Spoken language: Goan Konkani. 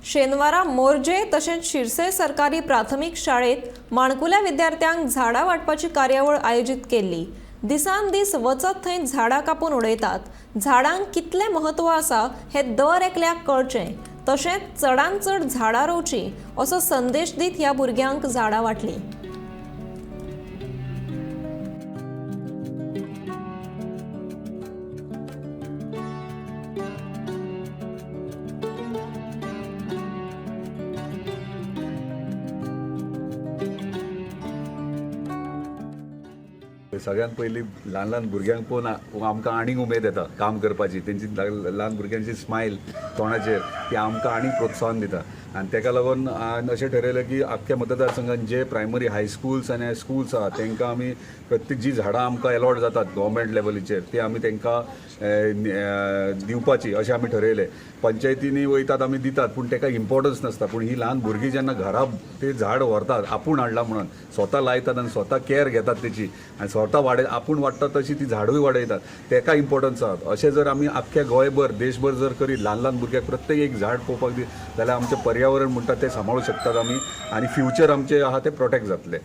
शेनवारा मोरजे तशेंच शिरसे सरकारी प्राथमीक शाळेत माणकुल्या विद्यार्थ्यांक झाडां वांटपाची कार्यावळ आयोजीत केल्ली. दिसान दीस वचत थंय झाडां कापून उडयतात. झाडांक कितलें म्हत्व आसा हें दर एकल्याक कळचें, तशेंच चडांत चड झाडां रोवचीं असो संदेश दीत ह्या भुरग्यांक झाडां वांटलीं. सगळ्यात पयलीं ल्हान ल्हान भुरग्यांक पळोवन आमकां आनीक उमेद येता काम करपाची. तेंची ल्हान भुरग्यांची स्मायल तोंडाचेर ती आमकां आनीक प्रोत्साहन दिता. आनी तेका लागून अशें ठरयलें की आख्ख्या मतदारसंघान जे प्रायमरी हायस्कुल्स आनी स्कुल्स आहा तेंकां आमी प्रत्येक जी झाडां आमकां एलॉट जातात गव्हर्मेंट लेवलीचेर ती आमी तेंकां दिवपाची अशें आमी ठरयलें. पंचायतींनी वयतात आमी दितात, पूण तेका इम्पॉर्टन्स नासता. पूण ही ल्हान भुरगीं जेन्ना घरा ते झाड व्हरतात, आपूण हाडलां म्हणून स्वता लायतात आनी स्वता कॅर घेतात तेची आनी स्वता वाडय आपूण वाडटा तशी ती झाडूय वाडयतात, तेका इम्पॉर्टन्स आहा. अशें जर आमी आख्ख्या गोंयभर देशभर जर करीत ल्हान ल्हान भुरग्यांक प्रत्येक एक झाड पळोवपाक दी जाल्यार आमचें पर्यावरण म्हणटा तें सांबाळूंक शकतात आमी आनी फ्युचर आमचें आहा तें प्रोटेक्ट जातलें.